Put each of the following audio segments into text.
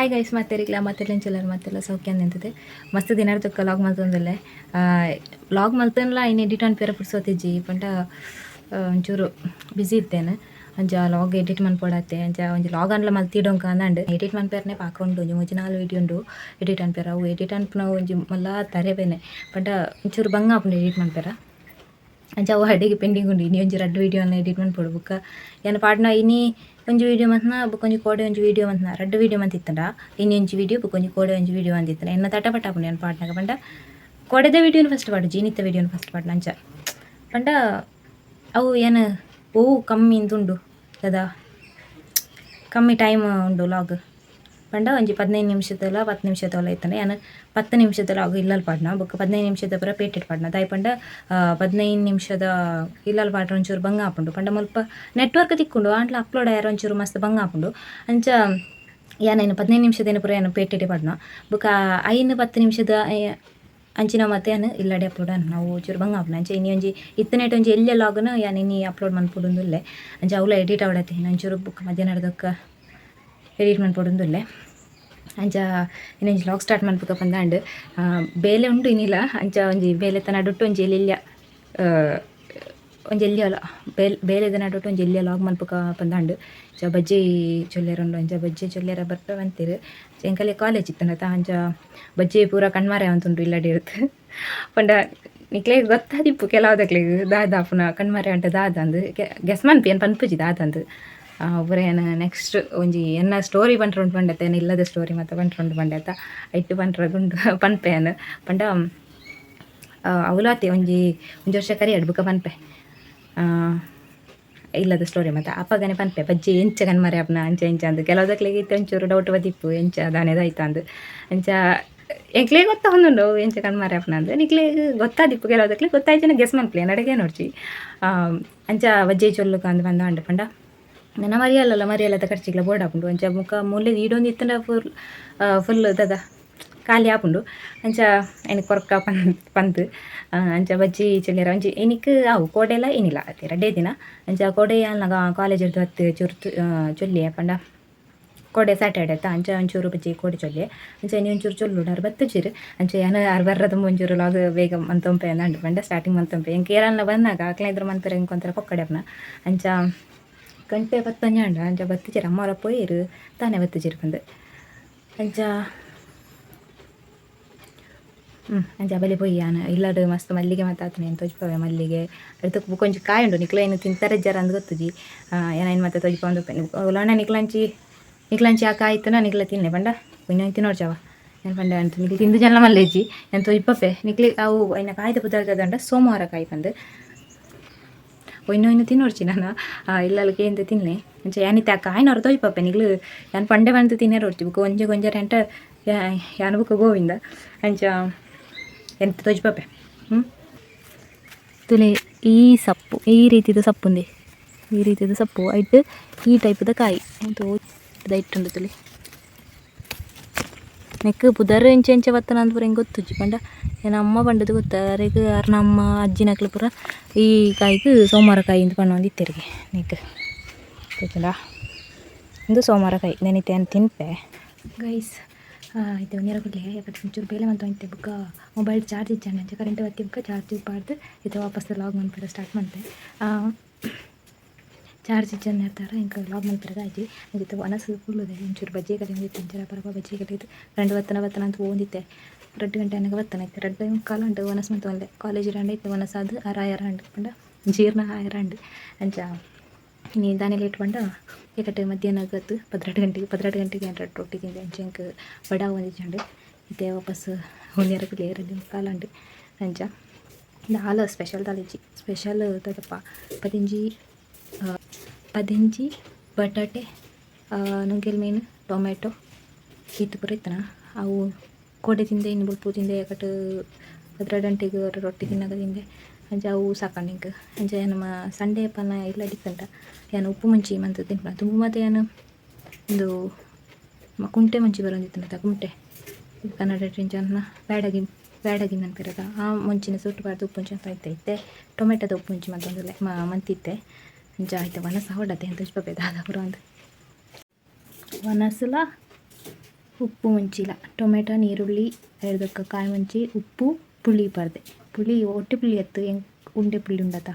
Hi guys, ಮಾತೆರಿಗ್ಲ ಮಾತೆರ್ಲೆಂಚೆಲ್ಲರ್ ಮಾತೆಲ್ಲ ಸೌಖ್ಯ ನಿಂತದೆ. ಮಸ್ತ್ ದಿನ ತಕ್ಕ ಲಾಗ್ ಮಲ್ತೊಂದುಲ್ಲೆ. ಲಾಗ್ ಮಲ್ತನ್ಲ ಇನ್ನು ಎಡಿಟ್ ಅನ್ಪೇರ ಪುರ್ಸೋತಿಜ್ಜಿ ಪಂಡ ಒಂಚೂರು ಬ್ಯುಸಿ ಇತ್ತೇನೆ. ಅಂಚ ಲಾಗ್ ಎಡಿಟ್ ಮನ್ಪೊಡಾತೆ. ಅಂಚ ಒಂಜಿ ಲಾಗ್ ಅನ್ಲ ಮಲ್ತಿಡೊಂಕ ಅಂದಂಡ್ ಎಡಿಟ್ ಮನ್ಪೇರ್ನೆ ಪಾಕ ಉಂಡು. ಒಂಜಿ ಮೂಜಿ ನಾಲ್ ವೀಡಿಯೋ ಉಂಡು ಎಡಿಟ್ ಅನ್ಪೇರ. ಅವು ಎಡಿಟ್ ಅನ್ಪುನ ಒಂಜಿ ಮಲ್ಲ ತರೆ ಬೇನೆ ಪಂಡ ಒಂಚೂರು ಬಂಗ ಆಪುಂಡು ಎಡಿಟ್ ಮನ್ಪೇರ. ಅಂಚ ಅವು ಅಡಿಗೆ ಪೆಂಡಿಂಗ್ ಉಂಡು. ಇನಿ ಒಂಜಿ ರಡ್ಡ್ ವೀಡಿಯೋ ಎಡಿಟ್ ಮನ್ಪೊಡು. ಬುಕ್ಕ ಯಾನ್ ಪಾಡ್ನ ಇನಿ ಒಂಜಿ ವೀಡಿಯೋ ಮಂತ್ನ, ಬುಕ್ಕ ಒಂಜಿ ಕೋಡೆ ಒಂಜಿ ವೀಡಿಯೋ ಮಂತ್ನ, ರಡ್ಡ್ ವೀಡಿಯೋ ಮಂತಿತ್ತಂಡ. ಇನಿ ಒಂಜಿ ವೀಡಿಯೋ ಬುಕ್ಕ ಒಂಜಿ ಕೋಡೆ ಒಂಜಿ ವೀಡಿಯೋ ಮಂತಿತ್ತಂಡ ಎನ್ನ ತಟ ಪಟ ಆಪುಂಡು. ಯಾನ್ ಪಾಡ್ನಾಗ ಪಂಡ ಕೋಡೆದ ವೀಡಿಯೋನ ಫಸ್ಟ್ ಪಾಡುಜಿ, ಇನಿತ್ತ ವೀಡಿಯೋನ ಫಸ್ಟ್ ಪಾಡ್ನ. ಅಂಚ ಪಂಡ ಅವು ಏನು ಓವು ಕಮ್ಮಿ ಇಂದುಂಡು ದಾದ ಕಮ್ಮಿ ಟೈಮ್ ಉಂಡು. ಲಾಗ್ ಪಂಡ ಒಂಜಿ 15 ನಿಮಿಷದಲ್ಲ 10 ನಿಮಿಷದಲ್ಲ ಇತ್ತಂಡ ಯಾನ್ 10 ನಿಮಿಷದ ಲಾಗ್ ಇಲ್ಲಲ್ ಪಾಡ್ನ, ಬೊಕ್ಕ 15 ನಿಮಿಷದ ಪೂರ ಪೇಟೆಡ್ ಪಾಡ್ನ. ದಾಯಿ ಪಂಡ 15 ನಿಮಿಷದ ಇಲ್ಲಲ್ ಪಾಡ್ರ ಒಂಚೂರು ಬಂಗ ಆಪುಂಡು. ಪಂಡ ಮುಲ್ಪ ನೆಟ್ವರ್ಕ್ ತಿಕ್ಕುಂಡು, ಆಂಡ್ಲ ಅಪ್ಲೋಡ್ ಆಯರ ಒಂಚೂರು ಮಸ್ತ್ ಬಂಗ ಆಪುಂಡು. ಅಂಚ ಯಾನ್ ಐನ್ 15 ನಿಮಿಷದ ಪೂರ ಯಾನ್ ಪೇಟೆಡೆ ಪಾಡ್ನ. ಬೊಕ್ಕ 5 10 ನಿಮಿಷದ ಅಂಚಿನ ಮತ್ತೆ ಯಾನ್ ಇಲ್ಲಡೆ ಅಪ್ಲೋಡ್ ನಾವು ಒಂಚೂರು ಬಂಗ ಆಪುಂಡು. ಅಂಚ ಇನಿ ಒಂಜಿ ಇತ್ತನೇಟ್ ಒಂಜಿ ಎಲ್ಯ ಲಾಗ್ನ ಯಾನ್ ಇನಿ ಅಪ್ಲೋಡ್ ಮನ್ಪೊಡುಂದುಲ್ಲೆ. ಅಂಚ ಅವ್ಲ ಎಡಿಟ್ ಆವಡತ್ತೆ ಒಂಚೂರು. ಬೊಕ್ಕ ಮಧ್ಯಾಹ್ನದಕ್ಕ ಎಡಿಟ್ ಮನ್ಪೊಡುಂದುಲ್ಲೆ. ಅಂಚ ಇನ್ನೊಂಜಿ ಲಾಗ್ ಸ್ಟಾರ್ಟ್ ಮನ್ಪುಕ ಪಂದಾಂಡ್. ಬೇಲೆ ಉಂಡು ಇನಿಲ. ಅಂಚ ಒಂಜಿ ಬೇಲೆ ನಡುಟ್ಟು ಒಂಜಿ ಎಲ್ಯ ಒಂಜಿ ಎಲ್ಯ ಬೇಲೆ ಬೇಲೆದ ನಡುಟ್ಟು ಒಂಜಿ ಎಲ್ಯ ಲಾಗ್ ಮನ್ಪುಕ ಪಂದಾಂಡ್. ಅಂಚ ಬಜ್ಜಿ ಚೊಲ್ಲೆರ್ ಉಂಡು. ಅಂಚ ಬಜ್ಜಿ ಚೊಲ್ಲೆರ ಬರ್ಪೆ ಬಂತೀರು. ಎಂಕಲೆ ಕಾಲೇಜ್ ಇತ್ತಂಡ ಅಂಚ ಬಜ್ಜಿ ಪೂರ ಕಣ್ಮಾರೆ ಆವೊಂದುಂಡು ಇಲ್ಲಡೆ ಇರುತ್ತೆ. ಪಂಡ ನಿಕ್ಲೆಗ್ ಗೊತ್ತಾದಿಪ್ಪು ಕೆಲವುದಕ್ಲೆಗ್ ದಾದ ಆಪುನ ಕಣ್ಮರೆ ಅಂಟ ದಾದ ಅಂದ್. ಗೆಸ್ ಮನ್ಪಿ, ಏನ್ ಪನ್ಪುಜಿ ದಾದಂದು. ಪೂರ ಏನ್ ನೆಕ್ಸ್ಟ್ ಒಂಜಿ ಎನ್ನ ಸ್ಟೋರಿ ಪಂಡ್ರೆ ಉಂಟು ಪಂಡತ್ತೆ, ಏನ್ ಇಲ್ಲದ ಸ್ಟೋರಿ ಮತ್ತೆ ಪಂಡ್ರೆ ಉಂಟು ಪಂಡತ್ತ ಐಟ್ ಪಂಡ್ರಗುಂಡು ಪನ್ಪೆ ಯಾನ್. ಪಂಡ ಅವ್ಲಾತೆ ಒಂಜಿ ಒಂಜಿ ವರ್ಷ ಕರಿಯಡ್, ಬುಕ್ಕ ಪನ್ಪೆ ಇಲ್ಲದ ಸ್ಟೋರಿ ಮತ್ತೆ. ಅಪ್ಪಗನೆ ಪನ್ಪೆ ಬಜ್ಜಿ ಎಂಚ ಕಣ್ಮರೆ ಆಪುನ ಅಂಚ ಇಂಚ ಅಂದ್. ಕೆಲವುದಕ್ಲೆಗ್ ಇತ್ತೆ ಒಂಚೂರು ಡೌಟ್ ಬದಿಪ್ಪು ಎಂಚ ದಾನೆದಾಯ್ತು ಅಂದ್. ಅಂಚ ಎಂಕ್ಲೆಗ್ ಗೊತ್ತಾವೊಂದುಂಡು ಎಂಚ ಕಣ್ಮರೆ ಆಪುನ ಅಂದ್. ನಿಕ್ಲೆಗ್ ಗೊತ್ತಾದಿಪ್ಪು ಕೆಲವುದಕ್ಲೆಗ್. ಗೊತ್ತಾಯ್ಚಿನ ಗೆಸ್ ಮನ್ಪುಲೆ, ನಡಗೆ ನೋಡ್ಚಿ. ಅಂಚ ಬಜ್ಜಿ ಚೊಲ್ಲುಕ ಅಂದ್ ಪಂದಾಂಡ್. ಪಂಡ ನನ ಮರಿಯಲ್ಲಲ್ಲ ಮರಿಯಲ್ಲದ ಖರ್ಚಿಗ್ಲ ಬೋಡಾಪುಂಡು. ಅಂಚ ಬೊಕ ಮೂಲೆ ಈಡೊಂದು ಇತ್ತಂಡ ಫುಲ್ ಫುಲ್ ದಾದ ಖಾಲಿ ಆಪುಂಡು. ಅಂಚ ಐನ್ ಕೊರ್ಕ ಪನ್ ಪಂತ್. ಅಂಚ ಬಜ್ಜಿ ಚೊಲ್ಲೆರ ಒಂಜಿ ಇನಿಕ್ ಅವು ಕೋಡೆಲ ಇನಿಲ ಅತ್ತೆ ರಡ್ಡೇ ದಿನ. ಅಂಚ ಕೋಡೆ ಯಾಲ್ನಗ ಕಾಲೇಜ್ ಡ್ದು ಬತ್ತ್ ಚೂರು ಚೊಲ್ಲೆ. ಪಂಡ ಕೋಡೆ ಸ್ಯಾಟರ್ಡೆ ಅತ್ತ, ಅಂಚ ಒಂಚೂರು ಬಜ್ಜಿ ಕೋಡೆ ಚೊಲ್ಲೆ. ಅಂಚ ಇನಿ ಒಂಚೂರು ಚೊಲ್ಲುಡು ಆರ್ ಬತ್ತುಜೆರ್. ಅಂಚ ಯಾನ್ ಆರ್ ಬರ್ರ ಒಂಚೂರು ಲಾಗ್ ಬೇಗ ಮಂತೊಂಪೆ ಅಂದಂಡು. ಪಂಡ ಸ್ಟಾರ್ಟಿಂಗ್ ಮಂತೊಂಪೆ. ಎಂಕ್ ಏರಲ್ನ ಬಂದಾಗ ಅಕ್ಲ ಎದುರು ಮನ್ಪೆರೆ ಎಂಕ್ ಒಂಥರ ಪೊಕ್ಕಡೆ ಆಪುನ. ಅಂಚ ಗಂಟೆ ಪತ್ತೊಂಜಿ ಆಂಡ. ಅಂಚ ಬತ್ತುಜೆರ್. ಅಮ್ಮರ ಪೋಯೆರ್ ತಾನೆ ಬತ್ತುಜೆರ್ ಪಂದ್. ಅಂಚ ಅಂಚ ಬಲಿ ಪೋಯಿ ಯಾನ್ ಇಲ್ಲಡ್ ಮಸ್ತ್ ಮಲ್ಲಿಗೆ ಮಾತ ಆತುಂಡು, ಏನ್ ತೋಜಿಪಾವೆ ಮಲ್ಲಿಗೆ. ಅಡ್ತ ಬೊಕ ಒಂಜಿ ಕಾಯಿ ಉಂಡು. ನಿಕ್ಲೆ ಐನ್ ತಿಂತರೆ ಇಜ್ಜಾರ ಅಂದ್ ಗೊತ್ತುಜಿ. ಯಾನ್ ಐನ್ ಮಾತ ತೋಜಿಪಾವೊಂದು ಉಪ್ಪೆ. ನಿಕ್ಲಂಚಿ ನಿಕ್ಲಂಚಿ ಆ ಕಾಯಿ ಇತ್ತುಂಡ ನಿಕ್ಲೆ ತಿನ್ಲೆ. ಪಂಡ ಒಂಜಿ ತಿನ್ನೋಡ್ಚವ ಯಾನ್ ಪಂಡ ಅಂತ ನಿಕ್ಲೆ ತಿಂದು ಜನ ಮಲ್ಲೆಜ್ಜಿ. ಯಾನ್ ತೋಜಿಪಪ್ಪೆ ನಿಕ್ಲೆ. ಅವು ಐನ ಕಾಯ್ದ ಪುದರ್ ದಾದಂಡ ಸೋಮವಾರ ಕಾಯಿ ಪಂದ್. ಒಯ್ನ ಒಯ್ನ ತಿನ್ನೋಡ್ಚಿ ನಾನು ಇಲ್ಲಲ್ ಕೇಂದ್ ತಿನ್ಲೆ. ಅಂಚ ಯಾನಿತ್ತೆ ಆ ಕಾಯಿನವ್ರು ತೋಜಿಪಪ್ಪೆ ನಿಕ್ಲು. ಯಾನ್ ಪಂಡೆ ಬಂದು ತಿನ್ನೆರ ಹೊಡ್ಚಿ. ಬೊಕ ಒಂಜಿ ಒಂಜರೆ ಅಂಟ ಯಾನ್ ಬೊಕ ಗೋವಿಂದ. ಅಂಚ ಎಂತ ತೋಜಿಪಪ್ಪೆ. ತುಲೆ ಈ ಸಪ್ಪು ಈ ರೀತಿದ ಸಪ್ಪುಂದೆ, ಈ ರೀತಿದ ಸಪ್ಪು ಐಟ್ ಈ ಟೈಪ್ದ ಕಾಯಿ ಇಟ್ಟುಂಡು ತುಲೆ. ನೆಕ್ ಪುದರ್ ಎಂಚ ಎಂಚ ಬತ್ತನ ಪೂರ ಎಂಕ್ ಗೊತ್ತುಜ್ಜಿ. ಪಂಡ ಎನ್ನ ಅಮ್ಮ ಪಂಡದು ಗೊತ್ತ ಅರೆಗ್ ಅರ್ನ ಅಮ್ಮ ಅಜ್ಜಿನಕ್ಲು ಪೂರ ಈ ಕಾಯಿಗ್ ಸೋಮವಾರ ಕಾಯಿ ಇಂದ್ ಪನೊಂದಿತ್ತೆರ್ಗೆ. ನೆಕ್ ಗೊತ್ತುಂಡಾ? ಇಂದು ಸೋಮವಾರ ಕಾಯಿ ನೆನಿತೆ ಯಾನ್ ತಿನ್ಪೆ ಗೈಸ್. ಇತ್ತೆ ಒಂಜಾರ ಕುಲ್ಲೆ. ಯಾಕಂದ್ರೆ ಒಂಚೂರು ಬೇಲೆ ಮಂತೊಂದಿತ್ತೆ. ಬೊಕ್ಕ ಮೊಬೈಲ್ ಚಾರ್ಜ್ ಇಜ್ಜಾಂಡ್. ಅಂಚ ಕರೆಂಟ್ ಬತ್ತಿ ಬೊಕ್ಕ ಚಾರ್ಜ್ ಪಾಡ್ದು ಇತ್ತೆ ವಾಪಸ್ ಲಾಗ್ ಮನ್ಪೆರೆ ಸ್ಟಾರ್ಟ್ ಮಂತೆ. ಚಾರ್ಜ್ ಇಜ್ಜಂದೆ ಇರ್ತಾರ ಎಂಕ್ ಲಾಗ್ ಮನ್ಪೆರೆ ಆಯ್ಜಿ. ಇತ್ತೆ ವನಸ್ ಕುಲ್ಲುದೆ. ಒಂಚೂರು ಬಜ್ಜಿ ಕಲಿಯೊಂದಿತ್ತೆ. ಅಂಚ ರಪ ರಪ ಬಜ್ಜಿ ಕಲಿದು ಕರೆಂಟ್ ಬತ್ತನ ಬತ್ತನ ಅಂತ ಪೋವೊಂದಿತ್ತೆ. 2 ಗಂಟೆ ಆನಗ ಬತ್ತನ. ಇತ್ತೆ 2:45 ಆಂಡ್. ವನಸ್ ಮಂತೊಂದೆ. ಕಾಲೇಜ್ ರಂಡ ಇತ್ತೆ ವನಸ್ ಆದ್ ಆರಾಯರ ಆಂಡ್. ಪಂಡ ಜೀರ್ಣ ಆಯರ ಆಂಡ್. ಅಂಚ ಇನಿ ದಾನೆ ಲೇಟ್ ಪಂಡ ಏಕಟ್ಟ ಮಧ್ಯಾಹ್ನ ಗತ್ತು 12 ಗಂಟೆಗೆ. 12 ಗಂಟೆಗೆ ಯಾನ್ ರಡ್ಡ್ ರೊಟ್ಟಿ ತಿಂದೆ. ಅಂಚ ಎಂಕ್ ಬಡ ಆವೊಂದಿಜ್ಜಾಂಡ್. ಇತ್ತೆ ವಾಪಸ್ ಉಂದ್ಯರ ಕುಲ್ಲೆ. 2:45 ಆಂಡ್. ಅಂಚ ದಾಲ ಸ್ಪೆಷಲ್ ದಾಲ ಇಜ್ಜಿ. ಸ್ಪೆಷಲ್ ದಾದಪ್ಪ, ಪದಿಂಜಿ ಪದಿಂಜಿ, ಬಟಾಟೆ, ನುಂಗೆಲ್ ಮೀನು, ಟೊಮೆಟೊ ಈತ್ ಪೂರ ಇತ್ತನ. ಅವು ಕೋಡೆ ತಿಂದೆ, ಇನಿ ಬೊಲ್ಪು ತಿಂದೆ. ಕಟ್ 12 ಗಂಟೆಗೆ ರೊಟ್ಟಿ ತಿನ್ನಗ ತಿಂದೆ. ಅಂಚ ಅವು ಸಾಕಂಡ್ ಎಂಕ್. ಅಂಚ ನಮ್ಮ ಸಂಡೇ ಪನ ಇಲ್ಲ ಡಿಫ್ರೆಂಟ. ಯಾನ್ ಉಪ್ಪು ಮುಂಚಿ ಮಂತ್ ತಿನ್ಪುನ ದುಂಬು. ಮಾತ ಯಾನ್ ಉಂದು ಕುಂಟೆ ಮುಂಚಿ ಬರೊಂದಿತ್ತುಂಡತ, ಕುಂಟೆ ಕನ್ನಡ ಎಂಚ ಬ್ಯಾಡಗಿ ಬ್ಯಾಡಗಿ ಪನ್ಪೆರತ, ಆ ಮುಂಚಿನ ಸುಟ್ಟು ಪಾಡ್ದು ಉಪ್ಪು ಮುಂಚಿ ಅಂತ ಇತ್ತೆ. ಇತ್ತೆ ಟೊಮೆಟೊದ ಉಪ್ಪು ಮುಂಚಿ ಮಂತೊಂದುಲ್ಲೆ ಮಂತಿತ್ತೆ. ಅಂಚ ಇತ್ತೆ ವನಸ್ ಆವಡತ್ತೆ. ಎಂತ ತೋಜಿಪಪ್ಪೆ ದಾದ ಪೂರ ಅಂದ್. ವನಸುಲ ಉಪ್ಪು ಮುಂಚಿಲ ಟೊಮೆಟೊ ನೀರುಳ್ಳಿ ಎರ್ದಕ್ಕ ಕಾಯಿ ಮುಂಚಿ ಉಪ್ಪು ಪುಳಿ ಪಾಡ್ದೆ. ಪುಳಿ ಒಟ್ಟೆ ಪುಳಿ ಅತ್ತು ಉಂಡೆ ಪುಳಿ ಉಂಡತ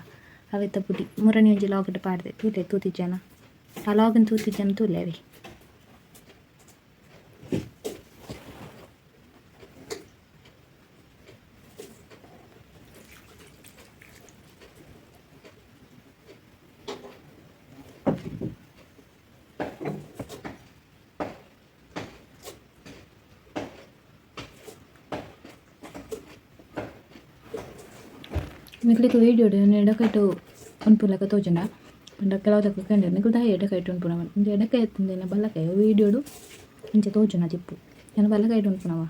ಅವೆತ ಪುಡಿ ಮುರಣಿ ಒಂಜಿ ಲಾಗ್ಡ್ ಪಾಡ್ದೆ ತೂಲೆ ತೂತಿಜ್ಜನ ಆ ಲಾಗನ್ ತೂತಿಜ್ಜನ ತೂಲೆ ಅವೆ. ನಿಕ್ಲೆಗ್ ವೀಡಿಯೋಡು ಎಡಕೈಟ್ ಉನ್ಪುಲೆಕ ತೋಜುಂಡ ಪಂಡ ಕೆಲವುದಕ್ಲು ಕೆಂಡೆರ್ ನಿಕುಲು ದಾಯೆ ಎಡಕೈಟ್ ಉನ್ಪುನ ಉಂದು ಎಡಕೈ ಅತ್ತಂದೆ ಬಲಕೈ ವೀಡಿಯೋಡು ಇಂಚ ತೋಜುನ ತಿಪ್ಪು ಯಾನ್ ಬಲಕೈಟ್ ಉನ್ಪುನವ.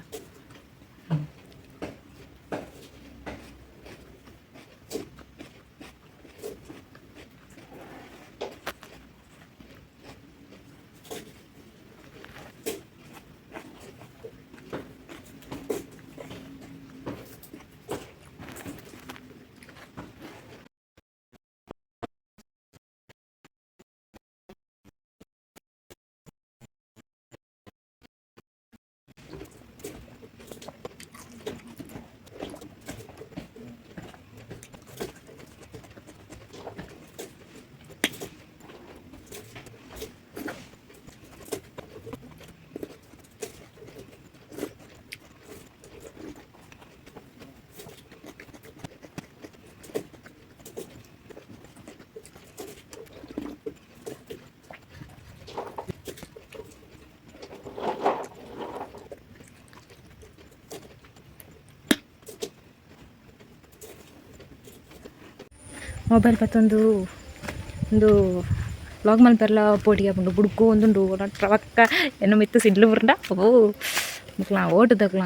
ಮೊಬೈಲ್ ಪತ್ತೊಂದು ಉಂದು ಲಾಗ್ ಮಲ್ಪೆರ್ಲ ಪೋಡಿಗೆ ಆಪುಂಡು ಬುಡ್ಕು ಒಂದುಂಡು ಪ್ರವಕ್ಕ ಎನ್ನ ಮಿತ್ತ್ ಸಿಡ್ಲು ಬುರ್ಂಡ ಓ ನಿಕ್ಲ ಓಟುದಕ್ಲ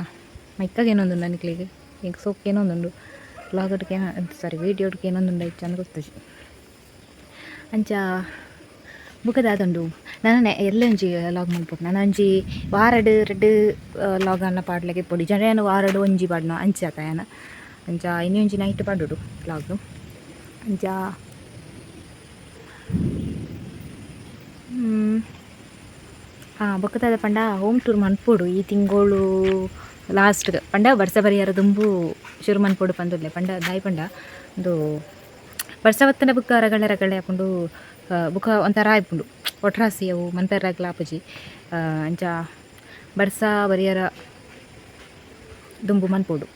ಮೈಕಾಗ ಏನೊಂದುಂಡು ನಿಕ್ಲೆಗ್ ಎಂಕ್ ಸೋಕ್ ಏನೊಂದುಂಡು ಲಾಗ್ ಸಾರಿ ವೀಡಿಯೋಡ್ ಕೇನೊಂದುಂಡು ಇಜ್ಜಂದ್ ಗೊತ್ತುಜಿ. ಅಂಚ ಬೊಕ ದಾದ ಉಂಡು ನನ ಎಲ್ಲೆ ಒಂಜಿ ಲಾಗ್ ಮಲ್ಪೊಡು ನನ ಒಂಜಿ ವಾರಡ್ ರಡ್ಡ್ ಲಾಗ್ ಆಂಡ ಪಾಡ್ಲೆಗ್ ಇಪ್ಪೊಡು ಇಜ್ಜಾಂಡ ಯಾನ್ ವಾರಡ್ ಒಂಜಿ ಪಾಡ್ನ ಅಂಚ ಅತ ಯಾನ್ ಅಂಚ ಇನಿ ಒಂಜಿ ನೈಟ್ ಪಾಡೊಡು ಲಾಗ್ ಅಂಚ. ಬೊಕ ದಾದ ಪಂಡ ಹೋಮ್ ಟೂರ್ ಮನ್ಪೊಡು ಈ ತಿಂಗಳು ಲಾಸ್ಟ್ ಪಂಡ ಬರ್ಸ ಬರಿಯರ ದುಂಬು ಶುರು ಮನ್ಪೊಡು ಪಂದುಲ್ಲೆ ಪಂಡ ದಾಯಿ ಪಂಡ ಉಂದು ಬರ್ಸ ಬತ್ತಂಡ ಬೊಕ್ಕ ರಗಳೆ ರಗಳೆ ಆಪುಂಡು ಬೊಕ ಒಂಥರ ಇಪ್ಪುಂಡು ಒಟ್ರಾಸಿ ಅವು ಮನ್ಪೆರಾಗ್ಲ ಆಪುಜಿ. ಅಂಚ ಬರ್ಸ ಬರಿಯರ ದುಂಬು ಮನ್ಪೊಡು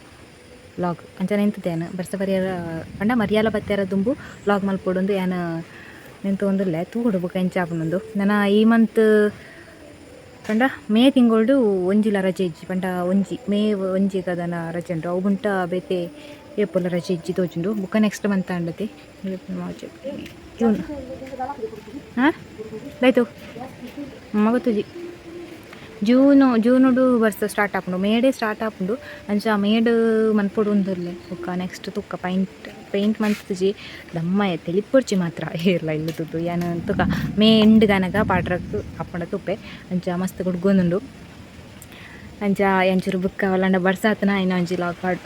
ಲಾಗ್ ಅಂಚ ನೆಂತುದೆ ಯಾನ್ ಬರ್ಸ ಬರಿಯರ ಪಂಡ ಮರಿಯಾಲ ಬತ್ತೆರ ದುಂಬು ಲಾಗ್ ಮಲ್ಪೊಡುಂದು ಯಾನ್ ನೆಂತೊಂದುಲ್ಲೆ ತೂವೊಡು ಬೊಕ ಎಂಚ ಆಪುಂಡುಂದು. ನನ ಈ ಮಂತ್ ಪಂಡ ಮೇ ತಿಂಗೊಳ್ಡು ಒಂಜಿಲ ರಜೆ ಇಜ್ಜಿ ಪಂಡ ಒಂಜಿ ಮೇ ಒಂಜಿ ದಾನ ರಜೆ ಉಂಡು ಅವು ಬುಂಟ ಬೇತೆ ಏಪೊಲ ರಜೆ ಇಜ್ಜಿ ತೋಜುಂಡು ಬೊಕ ನೆಕ್ಸ್ಟ್ ಮಂತ್ ಆಂಡತೆ March April June ಹಾಂ ದಾಯ್ತು ಗೊತ್ತುಜಿ ಜೂನು ಜೂನುಡು ಬರ್ಸ ಸ್ಟಾರ್ಟ್ ಆಪುಂಡು ಮೇಡೆ ಸ್ಟಾರ್ಟ್ ಆಪುಂಡು ಅಂಚ ಮೇಡ್ ಮನ್ಪೊಡು ಉಂದುಲ್ಲೆ ಬೊಕ್ಕ ನೆಕ್ಸ್ಟ್ ತುಕ್ಕ ಪೈಂಟ್ ಪೈಂಟ್ ಮಂತುಜಿ ದಮ್ಮ ತೆಲಿಪೊಡ್ಚಿ ಮಾತ್ರ ಏರ್ಲ ಇಲ್ಲು ತೂತು ಯಾನ್ ತುಕ ಮೇ ಎಂಡ್ ಗಾನಗ ಪಾಡ್ರಕ್ ಆಪುಂಡ ತುಪ್ಪೆ ಅಂಚ ಮಸ್ತ್ ಗುಡ್ಗೊಂದುಂಡು ಅಂಚ ಎಂಚೂರು ಬುಕ್ಕ ಅವಲಂಡ ಬರ್ಸ ಆತನ ಇನ್ನ ಒಂಜಿ ಲಾಗ್ ಪಾಡ್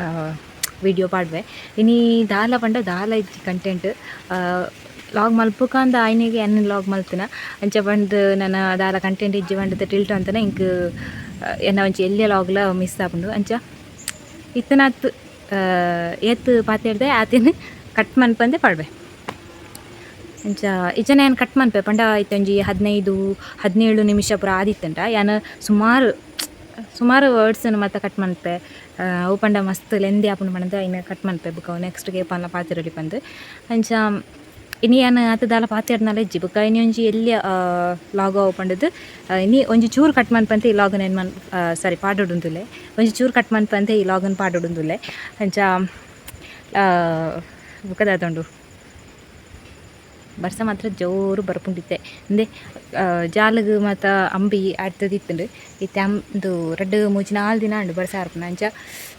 ವೀಡಿಯೋ ಪಾಡ್ವೆ. ಇನಿ ದಾಲ ಪಂಡ ದಾಲ ಇಜ್ಜಿ ಕಂಟೆಂಟ್ ಲಾಗ್ ಮಲ್ಪುಕ ಅಂದ್ ಆಯ್ನೆಗ್ ಯಾನ್ ಲಾಗ್ ಮಲ್ತಿನ ಅಂಚ ಪಂದ್ ನನ ದಾಲ ಕಂಟೆಂಟ್ ಇಜ್ಜಿ ಪಂಡ್ದ್ ಟಿಲ್ಟ್ ಅಂತನ ಎಂಕ್ ಎನ್ನ ಒಂಜಿ ಎಲ್ಯ ಲಾಗ್ಲ ಮಿಸ್ ಆಪುಂಡು ಅಂಚ ಇತ್ತನಾತ್ ಏತ್ ಪಾತೆರ್ದೆ ಆತೆನ್ ಕಟ್ ಮನ್ಪಂದೆ ಪಾಡ್ವೆ. ಅಂಚ ಇಜ್ಜನ ಯಾನ್ ಕಟ್ ಮನ್ಪೆ ಪಂಡ ಇತ್ತೆ ಒಂಜಿ 15 17 ನಿಮಿಷ ಪೂರ ಆದಿತ್ತುಂಡ ಯಾನ್ ಸುಮಾರು ಸುಮಾರು ವರ್ಡ್ಸ್ ಮಾತ ಕಟ್ ಮನ್ಪೆ ಅವು ಪಂಡ ಮಸ್ತ್ ಲೆಂದಿ ಆಪುಂಡು ಪಂದ್ ಐನ್ ಕಟ್ ಮನ್ಪೆ ಬೊಕ ನೆಕ್ಸ್ಟ್ ಏಪಲ ಪಾತೆರೊಲಿ ಪಂದ್. ಅಂಚ ಇನಿ ಯಾನ್ ಆತ್ ದಾಲ ಪಾತೆರ್ನಲ ಇಜ್ಜಿ ಬೊಕ ಇನಿ ಒಂಜಿ ಎಲ್ಯ ಲಾಗ್ ಆವು ಪಂಡುದು ಇನಿ ಒಂಜಿ ಚೂರು ಕಟ್ ಮನ್ಪಂತೆ ಈ ಲಾಗನ್ ಏನ್ ಮನ್ ಸಾರಿ ಪಾಡೊಡುಂದುಲ್ಲೆ ಒಂಜಿ ಚೂರು ಕಟ್ ಮನ್ಪಂತೆ ಈ ಲಾಗನ್ ಪಾಡೊಡುಂದುಲ್ಲೆ. ಅಂಚ ಬೊಕ ದಾದ ಉಂಡು ಬರ್ಸ ಮಾತ್ರ ಜೋರು ಬರ್ಪುಂಡಿತ್ತೆ ಇಂದೆ ಜಾಲಗ್ ಮಾತ ಅಂಬಿ ಆಡ್ತದಿತ್ತುಂಡು ಇತ್ತೆ ಉಂದು ರಡ್ಡ್ ಮೂಜಿ ನಾಲ್ ದಿನ ಉಂಡು ಬರ್ಸ ಆರ್ಪುನ ಅಂಚ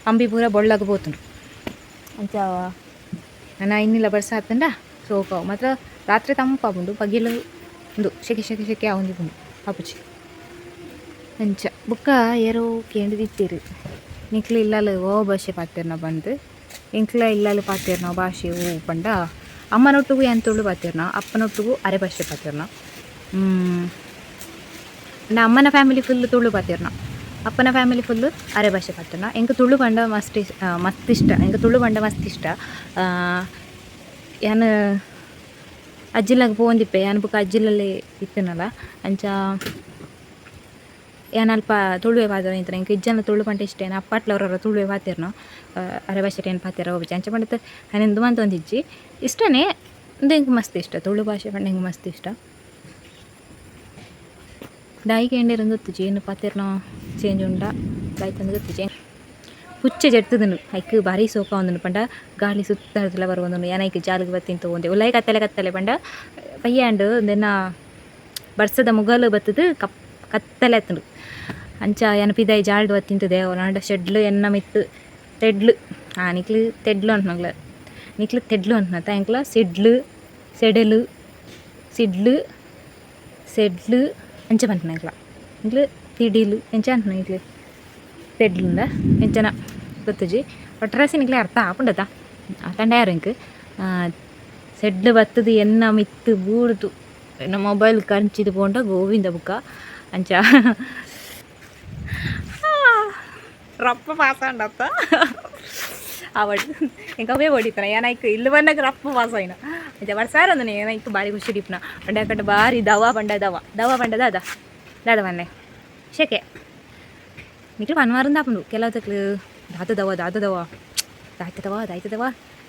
ಅಂಬಿ ಪೂರ ಬೊಳ್ಳಗ್ ಪೋತುಂಡು. ಅಂಚ ನನ ಇನ್ನಿಲ ಬರ್ಸ ಆತುಂಡ ಸೋಕು ಆವು ಮಾತ್ರ ರಾತ್ರೆ ತಂಪಾಪುಂಡು ಪಗೆಲು ಉಂದು ಸೆಕೆ ಸೆಕೆ ಸೆಕೆ ಆವೊಂದಿಪ್ಪುಂಡು ಆಪುಜಿ. ಅಂಚ ಬೊಕ್ಕ ಏರೋ ಕೇಂಡುದಿತ್ತೆರ್ ನಿಕ್ಲು ಇಲ್ಲಲ್ ಓ ಭಾಷೆ ಪಾತೆರ್ನ ಪಂದ್ ಎಂಕ್ಲ ಇಲ್ಲಲ್ ಪಾತೆರ್ನ ಭಾಷೆ ಓ ಪಂಡ ಅಮ್ಮನೊಟ್ಟುಗು ಯಾನ್ ತುಳು ಪಾತೆರ್ನ ಅಪ್ಪನೊಟ್ಟುಗು ಅರೆ ಭಾಷೆ ಪಾತೆರ್ನ. ಅಮ್ಮನ ಫ್ಯಾಮಿಲಿ ಫುಲ್ ತುಳು ಪಾತೆರ್ನ. ಅಪ್ಪನ ಫ್ಯಾಮಿಲಿ ಫುಲ್ಲು ಅರೆ ಭಾಷೆ ಪಾತೆರುನ. ಎಂಕ್ ತುಳು ಪಂಡ ಮಸ್ತ್ ಮಸ್ತ್ ಇಷ್ಟ. ಎಂಕ್ ತುಳು ಪಂಡ ಮಸ್ತ್ ಇಷ್ಟ. ಯಾನ್ ಅಜ್ಜಿಲ್ಲಾಗ ಪೋವೊಂದಿಪ್ಪೆ ಯಾನ್ ಬೊಕ ಅಜ್ಜಿಲ್ಲಲ್ಲಿ ಇತ್ತಿನಲ್ಲ. ಅಂಚ ಯಾನ್ ಅಲ್ಪ ತುಳುವೆ ಪಾತೆರೊಂದಿತ್ತೆ. ಎಂಕ್ ಇಜ್ಜಂಡ ತುಳು ಪಂಡ ಇಷ್ಟ. ಯಾನ್ ಅಪ್ಪಟ್ಲ ಒರೊರ ತುಳುವೆ ಪಾತೆರ್ನು. ಅರೆ ಭಾಷೆಟ್ ಏನು ಪಾತೆರ ಹೋಗ್ಬಿಚ್ಚಿ ಅಂಚ ಪಂಡತ್ ಯಾನ್ ಇಂದು ಮಂತೊಂದಿಜ್ಜಿ. ಇಷ್ಟನೇ ಉಂದು ಎಂಕ್ ಮಸ್ತ್ ಇಷ್ಟ. ತುಳು ಭಾಷೆ ಪಂಡ ಎಂಕ್ ಮಸ್ತ್ ಇಷ್ಟ. ದಾಯಿ ಕೇಂಡೆರ್ ಗೊತ್ತುಜಿ ಏನು ಪಾತೆರ್ನೋ ಚೇಂಜ್ ಉಂಡ ದಾಯ್ತಂದು ಗೊತ್ತುಜಿ. ಪುಚ್ಚೆ ಜೆತ್ತುದುಂಡು ಐಕ್ ಬಾರಿ ಸೋಕ ಉಂದುಂಡು ಪಂಡ ಗಾಳಿ ಸುತ್ತರ್ದಲ ಬರೊಂದುಂಡು. ಯಾನ್ ಐಕ್ ಜಾಲ್ಗ್ ಬತ್ತಿನ ತೂವೊಂದೆ ಉಲಾಯಿ ಕತ್ತಲೆ ಕತ್ತಲೆ ಪಂಡ ಬಯ್ಯಾಂಡ್ ಉಂದೆನ ಬರ್ಸದ ಮುಗಲ್ ಬತ್ತುದು ಕಪ್ ಕತ್ತಲೆ ಆತುಂಡು. ಅಂಚ ಯಾನ್ ಪಿದಾಯಿ ಜಾಲ್ಡ್ ಬತ್ತಿಂತುದೆ ಓಲಾಂಡ ಶೆಡ್ಲು ಎನ್ನ ಮಿತ್ತ್ ತೆಡ್ಲು ನಿಕ್ಲು ತೆಡ್ಲು ಅನ್ಪುನಗ್ಲ ನಿಕ್ಲು ತೆಡ್ಲು ಅನ್ಪುನತ ಎಂಕ್ಲ ಸಿಡ್ಲು ಸೆಡೆಲು ಸಿಡ್ಲು ಸೆಡ್ಲು ಅಂಚ ಪನ್ಪುನ ಎಂಕ್ಲ ನಿಕ್ಲು ತಿಡಿಲು ಎಂಚ ಅನ್ಪುನ ನಿಕ್ಲು ತೆಡ್ಲುಂದ ಎಂಚನ ಗೊತ್ತುಜಿ ಒಟ್ರಾಸಿ ನಿಕ್ಲೆ ಅರ್ಥ ಆಪುಂಡತ ಆತಂಡ ಯಾರು ಎಂಕ್ ಸೆಡ್ಲು ಬತ್ತುದು ಎನ್ನ ಮಿತ್ತ್ ಬೂರ್ದು ಎನ್ನ ಮೊಬೈಲ್ ಕಂಚಿದ್ ಪೋಂಡ ಗೋವಿಂದ ಬುಕ್ಕ ಅಂಚ ರಪ್ಪ ಪಾಸ್ ಆಂಡತ್ತ ಆವಡ್ ಎಂಕ್ ಅವೇ ಹೊಡಿತಾನೆ ಯಾನ್ ಐಕ್ ಇಲ್ಲ್ ಬನ್ನಗ ರಪ್ಪ ಪಾಸ್ ಆಯಿನ. ಅಂಚ ಬರ್ಸಾರ ಒಂದುನೆ ಯಾನ್ ಐಕ್ ಬಾರಿ ಖುಷಿ ಇಪ್ಪುನ ಪಂಡ ಯಾಕಂಡ ಬಾರಿ ದವ ಪಂಡ ದವ ದವ ಪಂಡ ದಾದ ದಾದ ಪನ್ನೆ ಶೆಕೆ ನಿಕ್ಲು ಪನ್ವಾರಂದ ಆಪುಂಡು ಕೆಲವು ದಾದ ದವ ದಾದ ದವ ದಾಯ್ತದವ ದಾಯ್ತದವ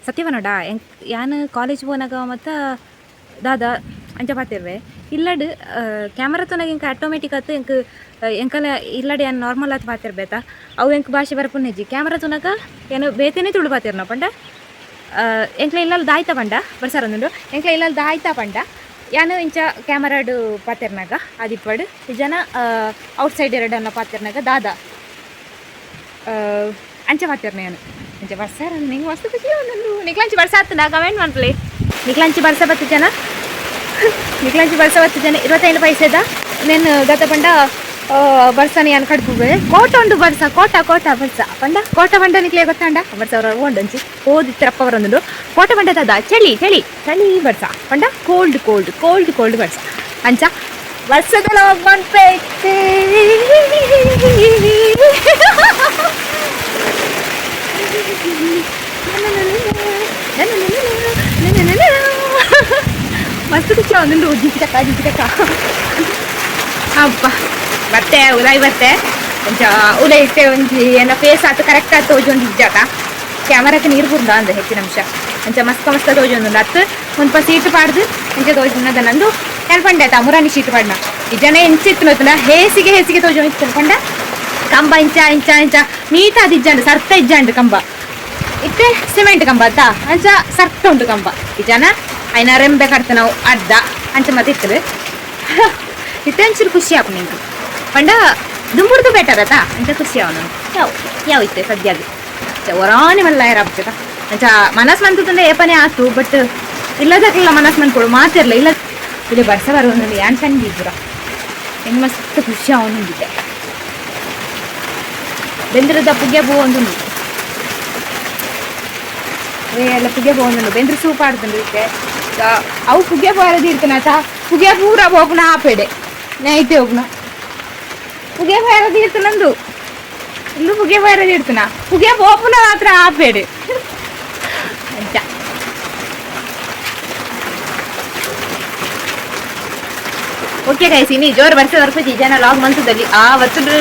ಸತ್ಯ ಪನೊಡ ಎಂಕ್ ಯಾನ್ ಕಾಲೇಜ್ ಪೋನಾಗ ಮತ್ತ ದಾದ ಅಂಚ ಪಾತೆರ್ವೆ ಇಲ್ಲಡ್ ಕ್ಯಾಮರಾ ತೂನಗ ಎಂಕ್ ಆಟೋಮೆಟಿಕ್ ಆತ್ ಎಂಕ್ ಎಂಕಲ ಇಲ್ಲಡ್ ಯಾನ್ ನಾರ್ಮಲ್ ಆತ್ ಪಾತೆರ್ಬೇತ ಅವು ಎಂಕ್ ಭಾಷೆ ಬರ್ಪುನೆಜ್ಜಿ. ಕ್ಯಾಮರಾ ತೂನಗ ಯಾನ್ ಬೇತೆನೆ ತುಳು ಪಾತೆರ್ನ ಪಂಡ ಎಂಕ್ಲ ಇಲ್ಲಲ್ ದಾಯ್ತ ಪಂಡ ಬರ್ಸಾರೊಂದುಂಡು ಎಂಕ್ಲ ಇಲ್ಲಲ್ ದಾಯ್ತ ಪಂಡ ಯಾನ್ ಇಂಚ ಕ್ಯಾಮರಾಡ್ ಪಾತೆರ್ನಾಗ ಆದಿಪ್ಪಡ್ ಜನ ಔಟ್ ಸೈಡ್ ಎರಡನ್ನ ಪಾತೆರ್ನಾಗ ದಾದ ಅಂಚ ಪಾತೆರ್ನ ಯಾನ್. ಅಂಚ ಬರ್ಸಾರ ನಿಂಗೆ ಮಸ್ತ್ ಖುಷಿ ಆವೊಂದುಂಡು. ನಿಕ್ಲಂಚಿ ಬರ್ಸ ಆತ್ಂಡ ಕಮೆಂಟ್ ಮನ್ಪುಲೆ. ನಿಕ್ಲಂಚಿ ಬರ್ಸ ಬತ್ತಿಜನ ನಿಕ್ಲಂಚಿ ಬರ್ಸ ಬತ್ತಿಜನ 25 ಪೈಸೆದ ನೆನ್ ಗತ ಪಂಡ ಬರ್ಸನ ಯಾನ್ ಕಡ್ಪುವೆ ಕೋಟ ಉಂಡು ಬರ್ಸ ಕೋಟ ಕೋಟ ಬರ್ಸ ಪಂಡ ಕೋಟ ಪಂಡ ನಿಕ್ಲೆ ಗೊತ್ತಾಂಡ ಬರ್ಸ ಅವರ ಓಂಡಂಚಿ ಓದಿತ್ತರಪ್ಪ ಬರೊಂದುಂಡು ಕೋಟ ಪಂಡ ದಾದ ಚಳಿ ಚಳಿ ಚಳಿ ಬರ್ಸ ಪಂಡ ಕೋಲ್ಡ್ ಕೋಲ್ಡ್ ಕೋಲ್ಡ್ ಕೋಲ್ಡ್ ಬರ್ಸ ಅಂಚ ಬರ್ಸದ ಮನ್ಪೆ ಮಸ್ತ್ ಖುಷಿ ಆವೊಂದುಂಡು ಜಿಂಕಿ ಚಕ್ಕ ಜಿಂಕಿ ಚಕ್ಕ. ಅಪ್ಪ ಬತ್ತೆ ಉಲಾಯಿ ಬತ್ತೆ ಒಂಚ ಉಲೈ ಇತ್ತೆ ಒಂಜಿ ಎನ್ನ ಫೇಸ್ ಆತು ಕರೆಕ್ಟ್ ಆತು ತೋಜೊಂದು ಇಜ್ಜಾತ ಕ್ಯಾಮರಾಕ್ಕೆ ನೀರು ಬುರ್ದ ಅಂದ ಹೆಚ್ಚಿನ ಅಂಶ ಅಂಚ ಮಸ್ತ ಮಸ್ತ ತೋಜೊಂದುಂಡು ಅತ್ತು ಒಂಲ್ಪ ಸೀಟ್ ಪಾಡ್ದು ಅಂಚ ತೋಜುನದ ನಂದು ಯಾನ್ ಪಂಡೆ ಆತ ಮುರಾನಿ ಶೀಟ್ ಪಾಡ್ನ ಈ ಜನ ಎಂಚಿತ್ತು ನೋತುನ ಹೇಸಿಗೆ ಹೇಸಿಗೆ ತೋಜೊಂದಿತ್ತು ಪಂಡ ಕಂಬ ಇಂಚ ಇಂಚ ಇಂಚ ನೀಟಾದ್ ಇಜ್ಜಾಂಡ್ ಸರ್ತ ಇಜ್ಜಾಂಡ್ ಕಂಬ ಇತ್ತೆ ಸಿಮೆಂಟ್ ಕಂಬ ಅತ್ತ ಅಂಚ ಸರ್ತ ಉಂಟು ಕಂಬ ಈ ಜನ ಐನ ರೆಂಬೆ ಕಡ್ತ ನಾವು ಅರ್ಧ ಅಂಚ ಮತ್ತೆ ಇತ್ತದು ಇತ್ತೆ ಒಂಚೂರು ಖುಷಿ ಆಪುಂಡು ಎಂಕ್ ಪಂಡ ದುಂಬುಡ್ದು ಬೆಟರ್ ಅತ ಅಂಚ ಖುಷಿ ಅವನು ಯಾವ ಯಾವ ಇತ್ತೆ ಸದ್ಯಗ್ ಅಂಚ ಒರಾನೆ ಮಲ್ಲ ಆಪುಜತ ಅಂಚ ಮನಸ್ ಮಂತುಂಡ ಏಪನೆ ಆತು ಬಟ್ ಇಲ್ಲದಕ್ಲೆಲ್ಲ ಮನಸ್ ಮನ್ಪೊಡು ಮಾತಿರ್ಲ ಇಲ್ಲ ಇಲ್ಲಿ ಬರ್ಸ ಬರುವಂದು ಯಾನ್ ಚಂದ ಪೂರ ಎಂಕ್ ಮಸ್ತ್ ಖುಷಿ ಆವೊಂದುಂಡಿತ್ತೆ ಬೆಂದ್ರದ ಪುಗ್ಯ ಪೋವೊಂದುಂಡು ಎಲ್ಲ ಪುಗ್ಯ ಪೋವೊಂದುಂಡು ಬೆಂದ್ರ ಸೂಪ್ ಆಡ್ದುಂಡು ಇತ್ತೆ ಅವು ಪುಗ್ಯ ಪೋಯರೆ ತೀರ್ತನಾತ ಪುಗ್ಯ ಪೂರ ಪೋಪುನ ಆಪೆಡೆ ನೈಟ್ ಹೋಪುನ ಪುಗೆ ಪೋಯರೆ ತೀರ್ತನಂದು ಇಂದು ಪುಗೆ ಪೋಯರೆ ತೀರ್ತನ ಪುಗೆ ಪೋಪುನ ಮಾತ್ರ ಆಪೆಡೆ ಅಂಚ ಓಕೆ ಗೈಸ್ ಇನಿ ಜೋರು ಬರ್ಸ ಬರ್ಪುಜಿ ಜನ ಲಾಗ್ ಮಂತದಲ್ಲಿ ಆ ಬರ್ತುಡು.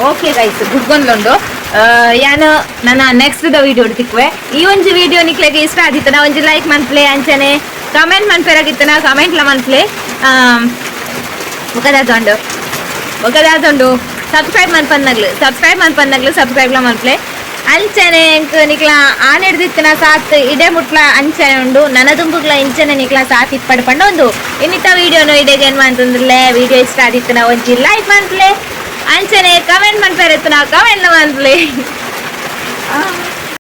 ಓಕೆ ಗೈಸ್ ಗುಡ್ಗೊಂದ್ಲುಂಡು ಯಾನ್ ನನ್ನ ನೆಕ್ಸ್ಟ್ the video ತಿಕ್ಕುವೆ. ಈ ಒಂಜಿ ವಿಡಿಯೋ ನಿಕ್ಲೆಗ್ ಇಷ್ಟ ಆದಿತ್ತನ ಒಂಜಿ ಲೈಕ್ ಮನ್ಪ್ಲೆ ಅಂಚನೆ ಕಮೆಂಟ್ ಮನ್ಪೆರಾಗಿತ್ತನ ಕಮೆಂಟ್ಲ ಮನ್ಪ್ಲೆ ಮುಖದಾತುಂಡು ಮುಖದಾತುಂಡು ಸಬ್ಸ್ಕ್ರೈಬ್ ಮನ್ಪನ್ನಗ್ಲು ಸಬ್ಸ್ಕ್ರೈಬ್ ಮನ್ಪನ್ನಗ್ಲು ಸಬ್ಸ್ಕ್ರೈಬ್ಲ ಮನ್ಪ್ಲೆ ಅಂಚನೆ ಎಂಕ್ ನಿಕ್ಲ ಆನೆಡ್ದಿತ್ತಿನ ಸಾತ್ ಇಡೆ ಮುಟ್ಲ ಅಂಚನೆ ಉಂಡು ನನ ದುಂಬುಗ್ಲ ಇಂಚನೆ ನಿಕ್ಲ ಸಾತ್ ಇಪ್ಪಡ್ ಪಂಡ ಒಂದು ಇನ್ನಿತ ವಿಡಿಯೋನು ಇಡೆಗೆ ಏನ್ ಮಂತಂದ್ರಲೆ ವಿಡಿಯೋ ಇಷ್ಟ ಆದಿತ್ತನ ಒಂಜಿ ಲೈಕ್ ಮನ್ಪ್ಲೆ ಅಂಚನೆ ಕಮೆಂಟ್ ಮನ್ಪೆರೆತ್ತನ ಕಮೆಂಟ್ ಮನ್ಪ್ಲೆ.